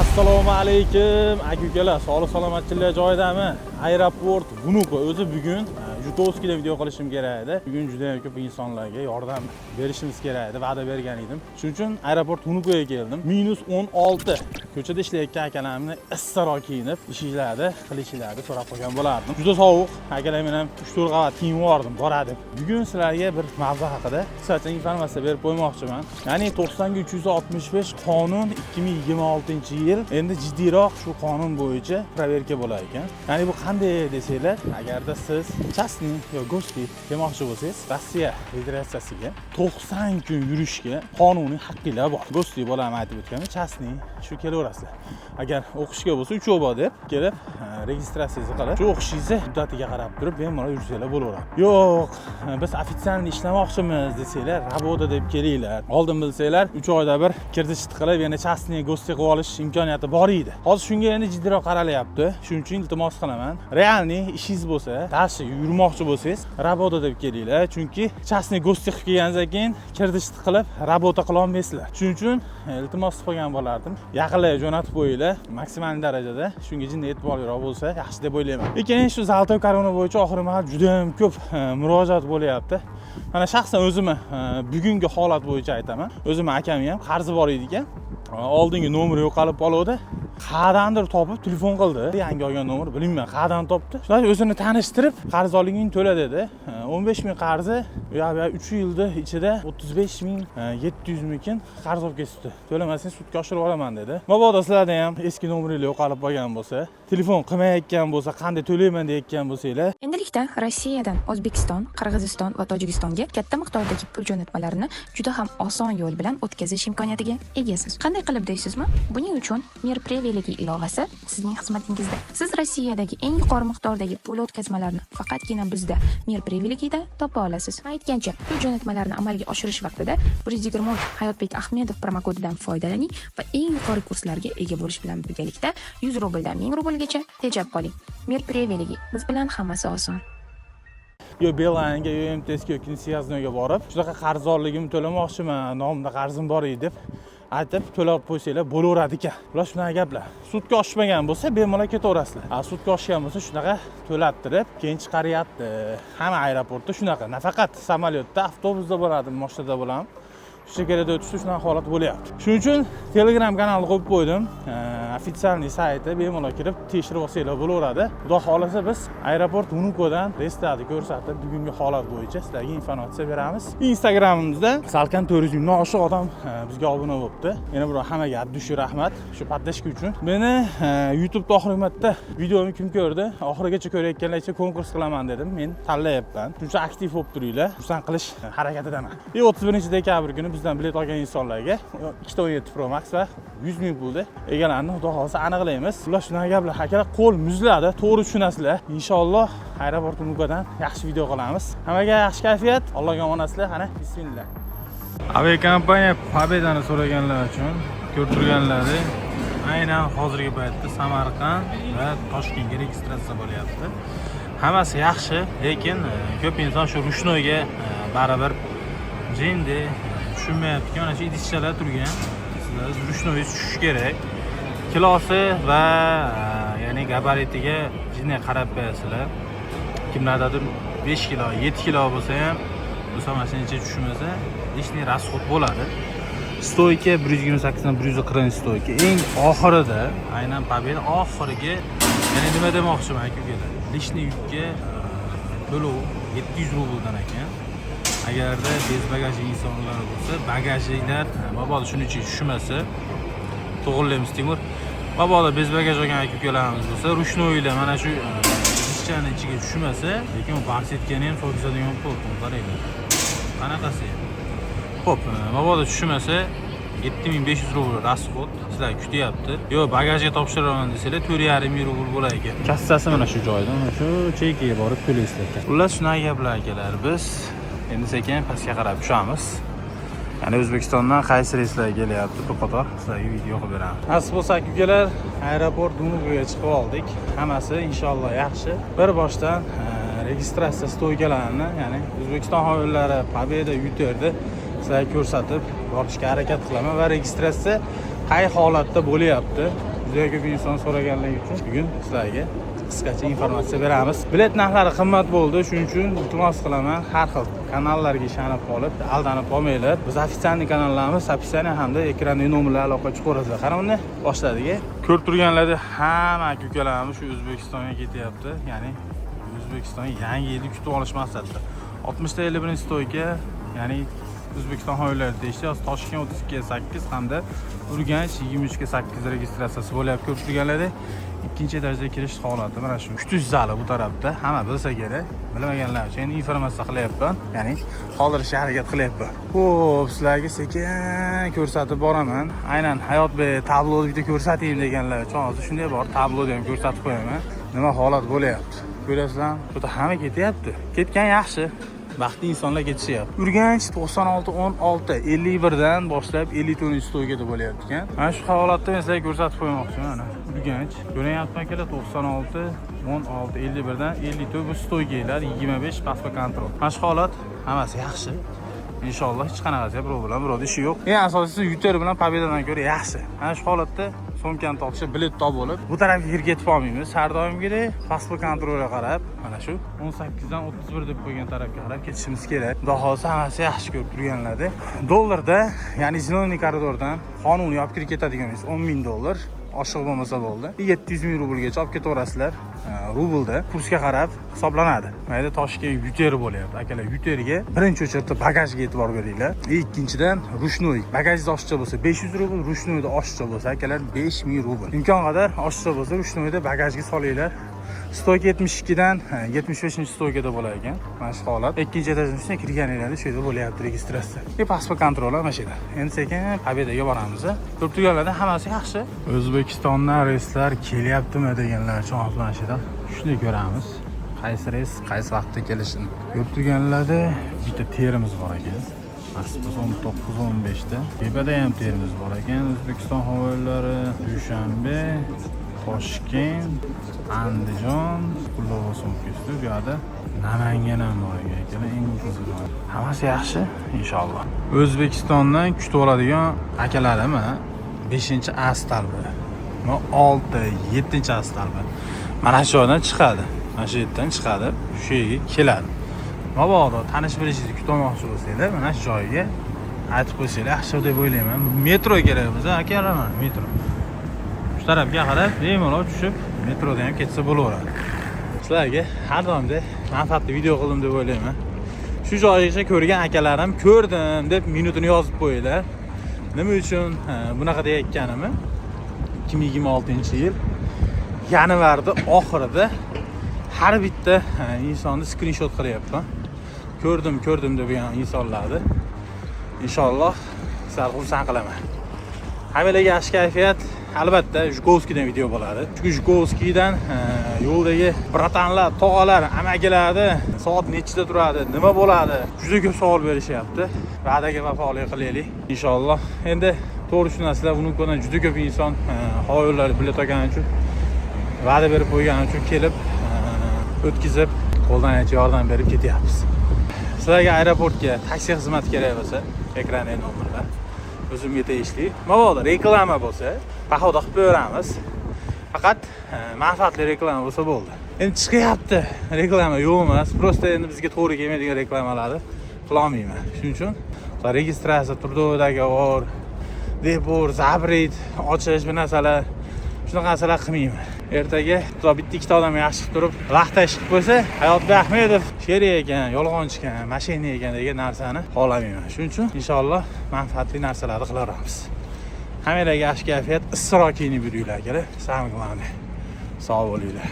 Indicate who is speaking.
Speaker 1: Assalomu alaykum, aka ukalar, sog'lik salomatchilik joyidami? Aeroport Vnukovo. O'zi bugun Jutovskiyda video qilishim kerak edi. Bugun juda ham ko'p insonlarga yordam berishimiz kerak edi, va'da bergan edim. Shuning uchun aeroport Vnukovoga keldim. -16. Ko'chada ishlayotgan akalarimni issiqroq kiyinib, ishinglarni qilishinglarni so'rab qolgan bo'lardim. Juda sovuq, akalar, men ham 3-4 qavat kiyinib yubordim, boradi. Bugun sizlarga bir mavzu haqida qisqacha informatsiya berib qo'ymoqchiman. Ya'ni 90 ga 365 qonun 2026-yil endi jiddiyroq shu qonun bo'yicha проверка bo'lar ekan. Ya'ni bu qanday desanglar, agarda siz частный yo гости kelmoqchi bo'lsangiz, Rossiya Federatsiyasiga 90 kun yurishga qonuniy haqqinglar bor. Гости bo'ladimi, aytib o'tganim, частный shu kelaverasizlar. Agar o'qishga bo'lsa, учёба deb kelib, registratsiyangizni qilib, shu o'qishingizni muddatiga qarab turib bemalol yursanglar bo'laveradi. Yo'q, biz официально ishlamoqchimiz desanglar, работа deb kelinglar. Oldin bilsanglar, 3 oyda bir kirdi chiqdi qilib, yana частный, гости qilib olish imkoniyati bor edi. Hozir shunga endi jiddiyroq qaralyapti. Shuning uchun iltimos qilaman. Реальный ishingiz bo'lsa, дальше yurmoqchi bo'lsangiz, работа deb kelinglar. Chunki частный, гости qilib kelganingizdan keyin kirdi chiqdi qilib работа qila olmaysizlar. Shuning uchun iltimos qilib qo'ygan bo'lardim. Yaqinlarga jo'natib qo'yinglar. Maksimal darajada shunga jinday e'tiborliroq bo'lsa yaxshi deb o'ylayman. Keyin shu золотой корона bo'yicha oxirgi mahal juda ham ko'p murojaat bo'lyapti. Mana shaxsan o'zimni bugungi holat bo'yicha aytaman. O'zimni akamga ham qarzi bor edi ekan. Oldingi nomeri yo'qolib qoluvdi. Qayerdandir topib telefon qildi. Yangi olgan nomer, bilmayman, qayerdan topdi. Shunday o'zini tanishtirib, qarzdorligingni to'la dedi. 15 ming qarzi, u yoq bu yoq 3 yilni ichida 35 ming 700 mikin qarz olib ketibdi. To'lamasang, sudga oshirib yuboraman dedi. Mabodo sizlarda ham eski nomeringlar yo'qolib qolgan bo'lsa, telefon qilmayotgan bo'lsa, qanday to'layman deyotgan bo'lsanglar,
Speaker 2: Endilikda Rossiyadan O'zbekiston, Qirg'iziston va Tojikistonga katta miqdordagi pul jo'natmalarini juda ham oson yo'l bilan o'tkazish imkoniyatiga egasiz. Qanday qilib deysizmi? Buning uchun Mir Privilegi ilovasi sizning xizmatingizda. Siz Rossiyadagi eng yuqori miqdordagi pul o'tkazmalarini faqatgina bizda, Mir Privilegida topa olasiz. Aytgancha, pul jo'natmalarini amalga oshirish vaqtida 123 Hayotbek Ahmedov promokodidan foydalaning va eng yuqori kurslarga ega bo'lish bilan birgalikda 100 rubldan 1000 rublgacha tejab qoling. Mir Privilegi, biz bilan hammasi oson.
Speaker 1: Yo Beelinega, yo MTSga yoki Связной ga borib, shunaqa qarzdorligimni to'lamoqchiman, nomimda qarzim bor edi deb aytib to'lab qo'ysanglar bo'laveradi ekan. Bular shunaqa gaplar. Sudga oshmagan bo'lsa, bemalol ketaverasizlar. A sudga oshgan bo'lsa, shunaqa to'lattirib, keyin chiqaryapti. Hamma aeroportda shunaqa. Nafaqat samolyotda, avtobusda bo'ladimi, mashinada bo'ladimi? Shu chegarada o'tishda shunaqa holat bo'lyapti. Shuning uchun Telegram kanalni qo'yib qo'ydim. Официальный sayti, bemalol kirib tekshirib olsanglar bo'laveradi. Xudo xohlasa, biz aeroport Vnukodan reyslarni ko'rsatib, bugungi holat bo'yicha sizlarga informatsiya beramiz. Instagramimizda salkam 400 mingdan oshiq odam bizga obuna bo'libdi. Yana bir hammaga от души rahmat shu поддержка uchun. Meni YouTube'da oxirgi marta videomni kim ko'rdi? Oxirigacha ko'rayotganlar ichida konkurs qilaman dedim. Men tanlayapman. Shuning uchun aktiv bo'lib turinglar. Xursand qilish harakatidaman. И 31 dekabr kuni bizdan bilet olgan insonlarga ikkita 17 Pro Max va 100 ming pulni egalarini, xudo xohlasa, aniqlaymiz. Ular shunaqa gaplar. Akalar, qo'l muzladi, to'g'ri tushunasizlar. Inshaalloh, aeroport Vnukodan yaxshi video qilamiz. Hammaga yaxshi kayfiyat. Allohga omonatsizlar. Qani, bismillah. Aviakompaniya Победа ni so'raganlar uchun ko'rib turganlari, aynan hozirgi paytda Samarqand va Toshkentga registratsiya bo'lyapti. Hammasi yaxshi, lekin ko'p inson shu ручной ga baribir endi tushunmayaptiki, mana shu idishchalar turgan. Sizlar ручной tushish kerak. Kilosi va ya'ni gabaritiga jinday qarab qo'yasizlar. Kimlardadir 5 kilo, 7 kilo bo'lsa ham, bo'lsa mashina ichiga tushmasa, лишний расход bo'ladi. Стойка 128 dan 140 стойка. Eng oxirida, aynan Победа oxirgi, ya'ni nima demoqchiman, aka ukalar. Лишний yukka to'lov 700 rubldan ekan. Agarda без багаж insonlar bo'lsa, bagajinglar mabodo shuni ichiga tushmasa, to'g'rilaymiz, Timur. Mabodo без багаж olgan aka ukalarimiz bo'lsa, ручной lar mana shu idishchani ichiga tushmasa, lekin u барсетка ni ham so'kizadigan pul, qaranglar. Qanaqasi? Xo'p, mabodo tushmasa, 7500 rubl расход sizlarni kutyapti. Yo, bagajga topshiraman desanglar, 4,5 ming rubl bo'lar ekan. Kassasi mana shu joyda, mana shu cheykaga borib to'laysizlar ekan. Xullas, shunaqa gaplar, akalar. Biz endi sekin pastga qarab tushamiz. Ya'ni O'zbekistondan qaysi reyslar kelyapti, bir qator sizlarga video qilib beraman. Nasib bo'lsa, aka ukalar, aeroport Vnukoga chiqib oldik. Hammasi inshaalloh yaxshi. Bir boshdan registratsiya стойка larini, ya'ni O'zbekiston havo yo'llari, Победа, Yutairni sizlarga ko'rsatib borishga harakat qilaman va registratsiya qay holatda bo'lyapti. Juda ko'p inson so'raganligi uchun bugun sizlarga qisqacha informatsiya beramiz. Bilet narxlari qimmat bo'ldi, shuning uchun iltimos qilaman, har xil kanallarga ishonib qolib, aldanib qolmanglar. Biz официальный kanallarimiz, описание hamda ekrandagi nomerlar aloqa chiqaverasizlar. Qara, unda boshladik. Ko'rib turganlarda hamma aka ukalarimiz shu O'zbekistonga ketyapti. Ya'ni O'zbekiston yangi yilni kutib olish maqsadida. 60 ta 51 стойка, ya'ni O'zbekiston havo yo'llari tegishli. Hozir Toshkent 32 8 hamda Urganch 23 8 registratsiyasi bo'lyapti. Ko'rib turganlaridek, ikkinchi etajda kirish holati mana shu. Kutish zali bu tarafda. Hamma bilsa kerak. Bilmaganlar uchun endi informatsiya qilyapman. Ya'ni qoldirishga harakat qilyapman. Xo'p, sizlarga sekin ko'rsatib boraman. Aynan Hayotbek tabloni bitta ko'rsating deganlar uchun hozir shunday bor, tabloni ham ko'rsatib qo'yaman. Nima holat bo'lyapti? Ko'rasizlar, bu yerda hamma ketyapti. Ketgan yaxshi. Baxtli insonlar ketishyapti. Urganch 96 16 51 dan boshlab 54 стойка da bo'lyapti ekan. Mana shu holatda men sizlarga ko'rsatib qo'ymoqchiman. Mana Urganch. Ko'rinyaptimi, akalar? 96 16 51 dan 54 bu стойка lar, 25 паспорт контроль. Mana shu holat, hammasi yaxshi. Inshaalloh hech qanaqasi problem, birovda ishi yo'q. Eng asosiysi, Yuter bilan Победа dan ko'ra yaxshi. Mana shu holatda sumkani topishib, bilet topib olib, bu tarafga kirib ketib qolmaymiz. Har doimgidek паспорт контроль ga qarab, mana shu 18 dan 31 deb qo'ygan tarafga qarab ketishimiz kerak. Xudo xohlasa, hammasi yaxshi ko'rib turganlarda. Dollarda, ya'ni зелёный koridordan qonuniy olib kirib ketadigan 10 ming dollar oshiq bo'lmasa bo'ldi. 700 ming rublgacha olib ketaverasizlar. Rublda kursga qarab hisoblanadi. Mana yerda Toshkent Yuter bo'lyapti. Akalar, Yuterga birinchi очередь da bagajga e'tibor beringlar. И ikkinchidan ручной. Bagajda oshiqcha bo'lsa 500 rubl, ручной da oshiqcha bo'lsa, akalar, 5000 rubl. Imkon qadar oshiqcha bo'lsa ручной da bagajga solinglar. Стойка 72 dan 75 стойка da bo'lar ekan. Mana shu holat. Ikkinchi etajning ustiga kirganinglarda shu yerda bo'lyapti registratsiya. И паспорт контроль mana shu yerda. Endi sekin Победа ga boramiz. Ko'rib turganlarda hammasi yaxshi. O'zbekistondan reyslar kelyaptimi deganlar uchun hozir mana shu yerda shunday ko'ramiz. Qaysi reys qaysi vaqtda kelishini. Ko'rib turganlarda bitta Termiz bor ekan. Nasib bo'lsa 19:15 da. Tepada ham Termiz bor ekan. O'zbekiston havo yo'llari Dushanbe, Toshkent, Andijon, Qulluq sumkasi bu yoqda Namangan ham bor ekan. Akalar, eng qizig'i. Hammasi yaxshi, inshaalloh. O'zbekistondan kutib oladigan akalarim 5 A столб i. 6, 7 A столб i. Mana shu joydan chiqadi. Mana shu yerdan chiqadi, shu yerga keladi. Mabodo tanish bilishingizni kutmoqchi bo'lsanglar, mana shu joyga aytib qo'ysanglar yaxshi deb o'ylayman. Metro kerak bo'lsa, akalar, mana metro. Shu tarafga qarab bemalol tushib, metroda ham ketsa bo'laveradi. Sizlarga har doimdek manfaatli video qildim deb o'ylayman. Shu joygacha ko'rgan akalarim ko'rdim deb minutini yozib qo'yinglar. Nima uchun bunaqa deyayotganimni 2026-yil yanvarda oxirida har bitta insonni skrinshot qilyapman. Ko'rdim, ko'rdim degan insonlarni inshaalloh sizlarni xursand qilaman. Hammalarga yaxshi kayfiyat. Albatta, Жуковский dan video bo'ladi. Chunki Жуковский dan yo'ldagi братан lar, tog'alar, amakilarni soat nechida turadi, nima bo'ladi? Juda ko'p savol berishyapti. Va'daga vafolik qilaylik. Inshaalloh. Endi to'g'ri tushunasizlar, Vnukodan juda ko'p inson havo yo'llari bilet olgani uchun, va'da berib qo'ygani uchun kelib, o'tkazib, qo'ldan kelgancha yordam berib ketyapmiz. Sizlarga aeroportga taksi xizmati kerak bo'lsa, ekrandagi nomerlar o'zimga tegishli. Mabodo reklama bo'lsa, bahoda qilib beramiz. Faqat manfaatli reklama bo'lsa bo'ldi. Endi chiqyapti, reklama yo'q emas. Просто endi bizga to'g'ri kelmaydigan reklamalarni qilolmayman. Shuning uchun registratsiya, трудовой договор, debor, запрет ochish, bu narsalar, shunaqa narsalar qilmayman. Ertaga xudo bitta ikkita odam yaxshi qilib turib, vaqtda ish qilib qo'ysa, Hayotbek Ahmedov sherik ekan, yolg'onchi ekan, мошенник ekan degan narsani xohlamayman. Shuning uchun inshaalloh manfaatli narsalarni qilaveramiz. Hammalarga yaxshi kayfiyat, issiqroq kiyinib yuringlar, akalar. Самое главное. Sog' bo'linglar.